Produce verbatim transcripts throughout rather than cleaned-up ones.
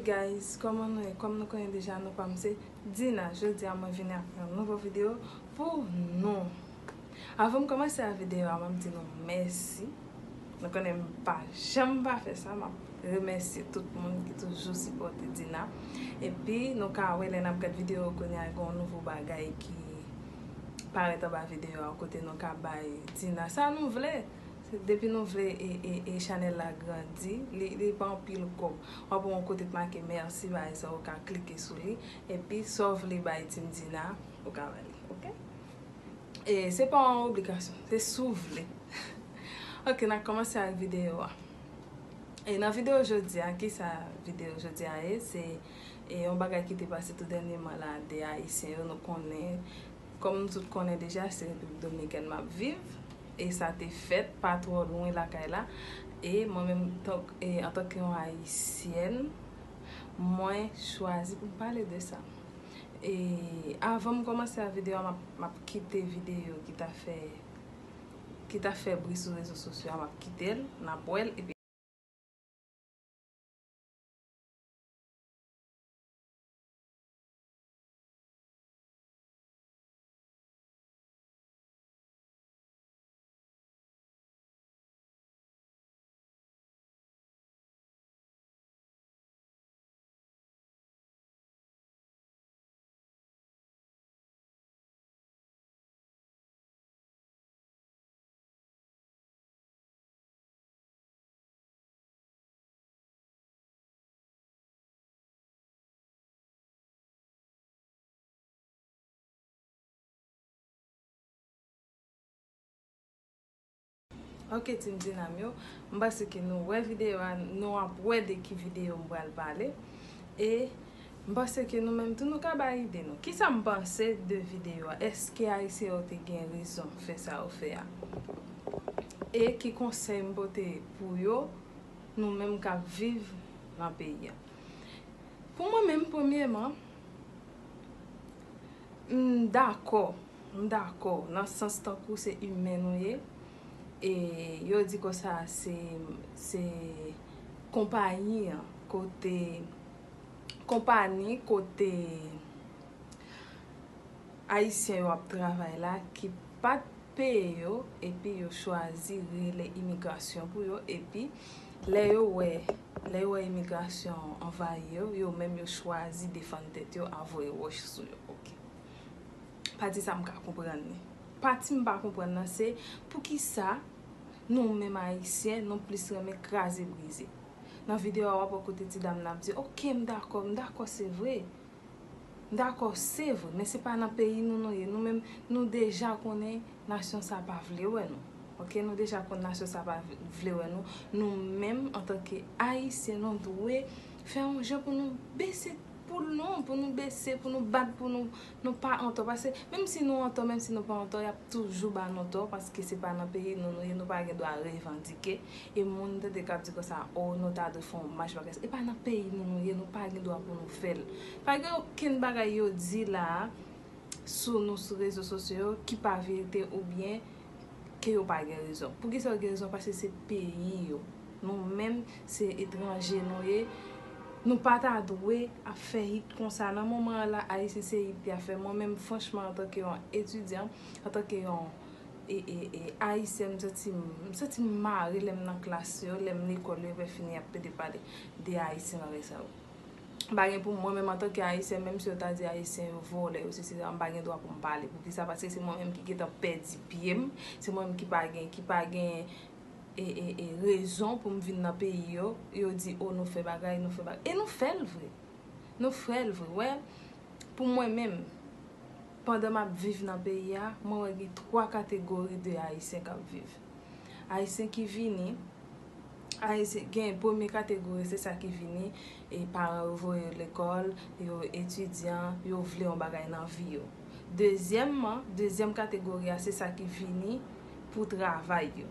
Guys, kòman nou ye? Kòm nou konnen deja, non pa m se Dina. Jodi a mwen vini ak yon nouvo videyo pou nou. Avan m kòmanse a videyo a, mwen di nou mèsi. Nou konnen m pa janm pa fè sa, m ap remèsye tout moun ki toujou sipòte Dina. Epi nou ka wè lè n ap gad videyo kounye a, gen yon nouvo bagay ki parèt anba videyo a, kote nou ka bay Dina sa nou vle. Depi nou vle e, e, e chanèl la grandi, li, li pa anpil kòb. W ap wè yon kote k make mèsi, bagay sa, ou ka klike sou li. Epi sa w vle bay Team Dina, ou ka ba li, oke? E se pa yon obligasyon, se si w vle. Oke, n a kòmanse ak videyo a. E nan videyo jodi a, kisa videyo jodi a ye? Se e yon bagay ki te pase tou dènyèman la, de Ayisyen yo, nou konnen, kòm nou tout konnen deja, se Repiblik Dominikèn m ap viv, e sa te fèt pa twò lwen lakay la, e mwen menm, tank, e, antanke yon Ayisyèn, mwen chwazi pou m pale de sa. E avan m kòmanse a videyo a, m ap, m ap kite videyo ki ta fè, ki ta fè bri sou rezo sosyo a, m ap kite l, n ap wè l, epi Ok, Team Dina m yo, m panse ke nou wè videyo a, nou ap wè de ki videyo m pral pale. E m panse ke nou menm tou nou ka bay ide nou. Kisa m panse de videyo a? Èske Ayisyen yo te gen rezon fè sa yo fè a? E ki konsèy m pote pou yo, nou menm k ap viv nan peyi a? Pou mwen menm, premyèman, m dakò, m dakò nan sans tankou se imen nou ye. E yo di konsa se, se konpayi an, kote, konpani kote Ayisyen yo ap travay la ki pa t peye yo, epi yo chwazi rele imigrasyon pou yo, epi lè yo wè, lè yo wè imigrasyon anvayi yo, yo menm yo chwazi defann tèt yo a voye wòch sou yo. Ok. Pati sa m ka konprann li. Pati m pa konprann nan se poukisa nou menm Ayisyen, nou plis renmen kraze brize. Nan videyo a, w ap wè kote ti dam nan ap di, ok, m dakò, m dakò, se vre. M dakò, se vre, men se pa nan peyi nou nou ye. Nou menm, nou deja konnen nasyon sa pa vle wè nou. Ok, nou deja konn nasyon sa pa v-, vle wè nou. Nou menm, antanke Ayisyen, nou dwe fè yon jan pou nou bese poul nou, pou nou bese, pou nou bat, pou nou, nou pa antò. Paske menm si nou antò, menm si nou pa antò, y ap toujou ba nou tò, paske se pa nan peyi nou nou ye, nou pa gen dwa revandike. E moun tande k ap di konsa, o, nou ta dwe fè yon mach bagay sa. E pa nan peyi nou nou ye, nou pa gen dwa pou nou fè l. Pa gen okenn bagay yo di la a sou nou, sou rezo sosyo yo, ki pa verite oubyen ke yo pa gen rezon. Poukisa yo gen rezon? Paske se peyi yo. Nou menm, se etranje nou ye. Nou pa ta dwe ap fè hit konsa. Nan moman an la, Ayisyen se hit y ap fè. Mwen menm, franchman, antanke yon etidyan, antanke yon e, e, e, Ayisyen, m santi m, m santi m mare lè m nan klas yo, lè m lekòl yo, epi fini y ap pede pale de Ayisyen bagay sa yo. M pa gen pou mwen menm antanke Ayisyen, menm si yo ta di Ayisyen yo vòlè, yo sesi, sa, m pa gen dwa pou m pale. Poukisa? Paske se mwen menm ki gentan pèdi pye m, se mwen menm ki pa gen, ki pa gen e, e, e, rezon pou m vin nan peyi yo. Yo di, o, nou fè bagay, nou fè bagay. E nou fè l vre. Nou fè l vre. Wè, pou mwen menm, pandan m ap viv nan peyi a, mwen wè gen twa kategori de Ayisyen k ap viv. Ayisyen ki vini, Ayisyen, gen premye kategori, se sa ki vini, e paran yo voye yo lekòl, yo etidyan, yo vle yon bagay nan vi yo. Dezyèmman, dezyèm kategori a, se sa ki vini pou travay yo.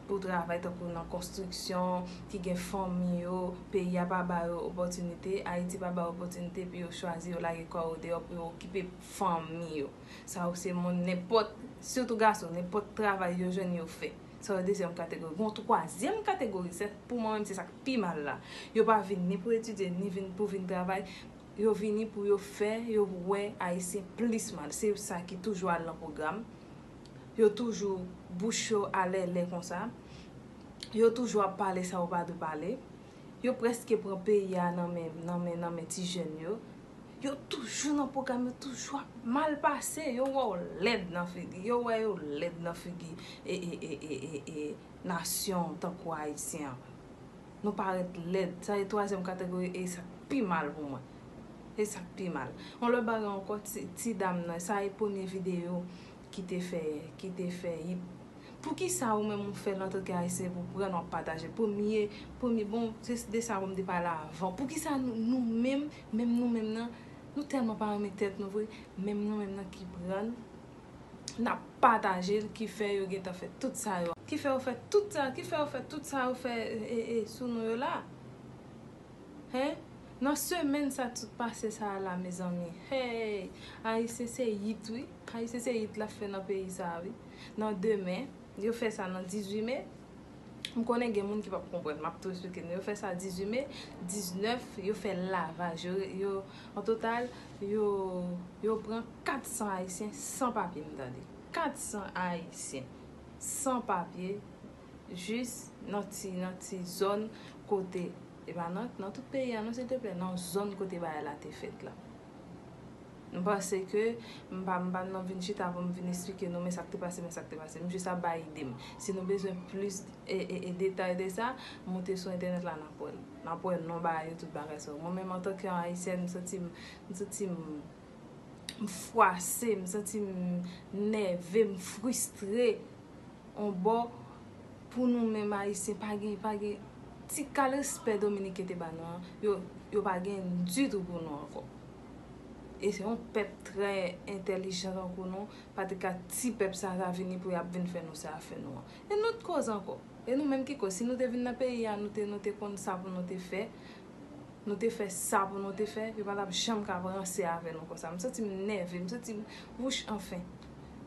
Pou travay tankou nan konstriksyon, ki gen fanmi yo, peyi a pa ba yo opòtinite, Ayiti pa ba yo opòtinite, epi yo chwazi, yo lage kò yo deyò pou yo okipe fanmi yo. Sa yo se moun nenpòt, sitou gason, nenpòt travay yo jwenn yo fè. Sa yo dezyèm kategori. Gon twazyèm kategori, se pou mwen menm se sa k pi mal la. Yo pa vin ni pou etidye, ni vin pou vin travay. Yo vini pou yo fè, yo wè Ayisyen plis mal. Se sa ki toujou al nan pwogram. Yo toujou bouch yo alèlè konsa. Yo toujou ap pale sa yo pa dwe pale. Yo prèske pran peyi a nan men, nan men, nan men ti jèn yo. Yo toujou nan pwogram, yo toujou ap mal pase. Yo wè w lèd nan figi, yo wè yo lèd nan figi e, e, e, e, e, e nasyon tankou Ayisyen an. Nou parèt lèd. Sa e twazyèm kategori e sa k pi mal pou mwen. E sa k pi mal. Yon lòt bagay ankò, ti, ti dam nan, sa e premye videyo ki te fè, ki te fè hit. Poukisa ou menm ou fè l antanke Ayisyen pou pran w ap pataje? Premye, premye, bon, se de sa pou m te pale avan. Poukisa nou, nou menm, menm nou menm nan, nou tèlman pa renmen tèt nou vre, menm nou menm nan ki pran l, n ap pataje l, ki fè yo gentan fè tout sa yo. Ki fè yo fè tout sa, ki fè yo fè tout sa yo fè e, e, e, sou nou yo la. Hen? Nan semèn sa tout pase sa a la, mezanmi. Hey! Ayisyen se yit, wi. Ayisyen se yit l ap fè nan peyi sa a, wi. Nan demen, yo fè sa nan dizuit me. M konnen gen moun ki p ap konprann, m ap tou esplike nou. Yo fè sa dizuit me, diznèf, yo fè lavaj. Yo, yo, an total, yo, yo pran kat san Ayisyen san papye, m tande. Kat san Ayisyen san papye, jis nan ti, nan ti zòn kote, e pa nan, nan tout peyi a non, silteplè, nan zòn kote bagay la te fèt la. M panse ke m pa, m pa nan vin chita pou m vin esplike nou men sa k te pase, men sa k te pase. M jis ap bay ide m. Si nou bezwen plis e, e, e detay de sa, moute sou entènèt la, n ap wè l. N ap wè non bagay yo, tout bagay sa yo. Mwen menm, antanke yon Ayisyèn, m santi m, m santi m, m fwase, m santi m nève, m fristre. On bò pou nou menm Ayisyen, pa gen, pa gen ti kal respè Dominiken te ba nou an, yo, yo pa gen ditou pou nou ankò. E se yon pèp trè entèlijan tankou nou, pa te ka ti pèp sa ta vini pou y ap vin fè nou sa y ap fè nou an. E nou t koz ankò. E nou menm ki koz, si nou te vin nan peyi a, nou te, nou te konn sa pou nou te fè, nou te fè sa pou nou te fè, yo pa t ap janm ka ranse avè nou konsa. M santi m nève, m santi m, wouch, anfen.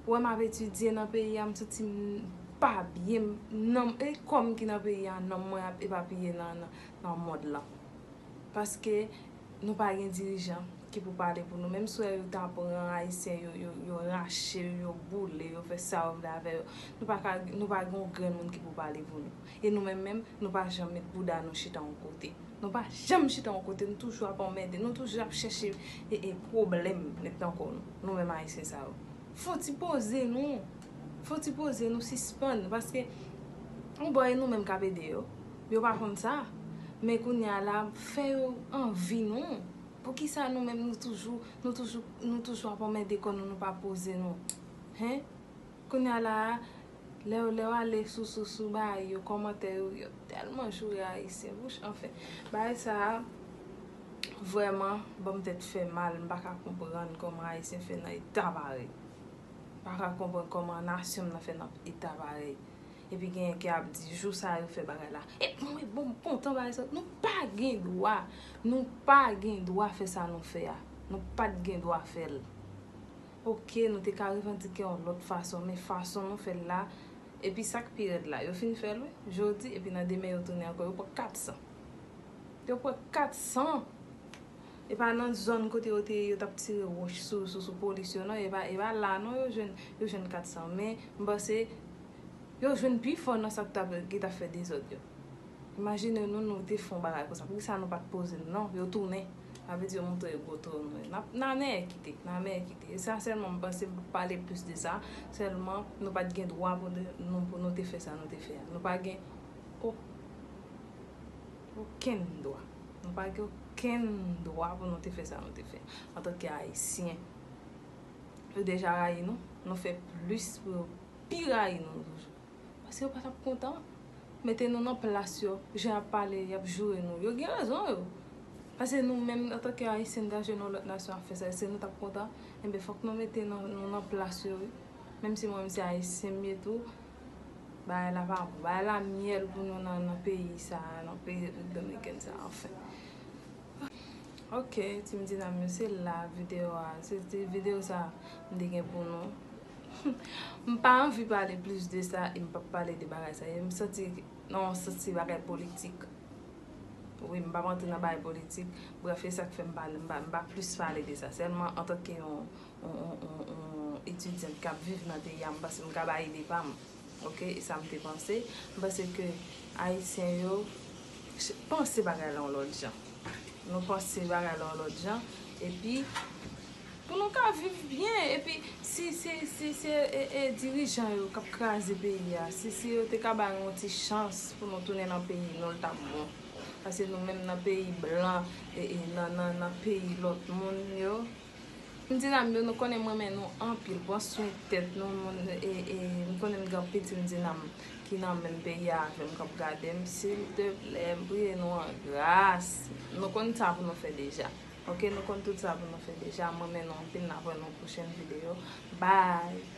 Ou wè m ap etidye nan peyi a, m santi m pa byen, m, nanm, e kò m ki nan peyi a, nanm mwen ap epapiye nan, nan, nan mond lan. Paske nou pa gen dirijan ki pou pale pou nou. Menm si w wè yo ta pran Ayisyen, yo, yo, yo rache yo, yo boule yo, fè sa yo vle avè yo, nou pa ka, nou pa gen yon grenn moun ki pou pale pou nou. E nou menm menm, nou pa janm met bouda nou chita yon kote. Nou pa janm chita yon kote, nou toujou ap anmède, nou toujou ap chèche e, e pwoblèm met nan kò nou, nou menm Ayisyen sa yo. Fò ti poze nou, fò ti poze nou, sispann, paske yon bò e nou menm k ap ede yo, yo pa konn sa. Men kounye a la, fè yo anvi nou. Poukisa nou menm nou toujou, nou toujou, nou toujou ap anmède kò nou, nou pa poze nou? Hen? Kounye a la a, lè w, lè w ale sou, sou, sou bagay yo, kòmantè yo, yo tèlman joure Ayisyen, wouch, anfen. Bagay sa a, vrèman, ban m tèt fè mal, m pa ka konprann kòman Ayisyen fè nan eta parèy. M pa ka konprann kòman nasyon m nan fè nan eta parèy. Epi genyen ki ap di, jou sa yo fè bagay la. E mwen, bon, m kontan bagay sa. Nou pa gen dwa, nou pa gen dwa fè sa nou fè a. Nou pa t gen dwa fè l. Oke, nou te ka revandike yon lòt fason, men fason nou fè l la, epi sa k pi rèd la, yo fin fè l, wi, jodi, epi nan demen yo tounen ankò, yo pran kat san. Yo pran kat san! E pa nan zòn kote yo te ye, yo t ap tire wòch sou, sou, sou polis yo, non, e pa, e pa la, non, yo jwenn, yo jwenn kat san, men m panse yo jwenn pi fò nan sa k t ap, ki t ap fè dezòd yo. Imajine nou, nou te fè yon bagay konsa. Poukisa nou pa t poze n, non? Yo tounen. Sa vle di yo montre yo gwo toro nou. N ap, n a nèkite, n a nèkite. E sa sèlman, m panse m p ap pale plis de sa. Sèlman, nou pa t gen dwa pou de, nou, pou nou te fè sa nou te fè a. Nou pa gen o-, okenn dwa. Nou pa gen okenn dwa pou nou te fè sa nou te fè. Antanke Ayisyen, yo deja rayi nou, nou fè plis pou yo pi rayi nou toujou. Paske yo pa t ap kontan mete nou nan plas yo, jan y ap pale, y ap joure nou. Yo gen rezon, yo. Paske nou menm, antanke Ayisyen, n ta jwenn yon lòt nasyon ap fè sa, èske nou t ap kontan? Enben, fòk nou mete nan, nou nan plas yo, wi. Menm si mwen menm se Ayisyen m ye tou, bagay la pa bon. Bagay la myèl pou nou nan, nan peyi sa a, nan peyi Repiblik Dominikèn sa a, anfen. Ok, Team Dinam yo, se la videyo a, se, se videyo sa a m te gen pou nou. M pa anvi pale plis de sa e m p ap pale de bagay sa. E m santi nan yon santi bagay politik. Wi, m p ap antre nan bagay politik. Bref, e sa k fè m pa, m pa, m pa plis pale de sa. Sèlman antanke yon, yon, yon, yon, yon etidyan k ap viv nan peyi a, m panse m ka bay ide pa m. Oke, e sa m te panse. M panse ke Ayisyen yo ch- panse bagay la yon lòt jan. Nou panse bagay la yon lòt jan. Epi, pou nou ka viv byen. Epi, si, si, si, si e, e, dirijan yo k ap kraze peyi a, si, si yo te ka ba nou yon ti chans pou nou tounen nan peyi nou, l t ap bon. Paske nou menm nan peyi blan, e, e, nan, nan, nan peyi lòt moun yo, m di nan yo, nou konnen m renmen nou anpil. Pran swen tèt nou, moun, e, e, m konnen m gen anpil ti m di nan ki nan menm peyi a avè m k ap gade m, silteplè, m priye nou an gras. Nou konn sa pou nou fè deja. Oke, nou konn tout sa pou nou fè deja. M renmen nou anpil, n ap wè nan yon pwochèn videyo. Bye!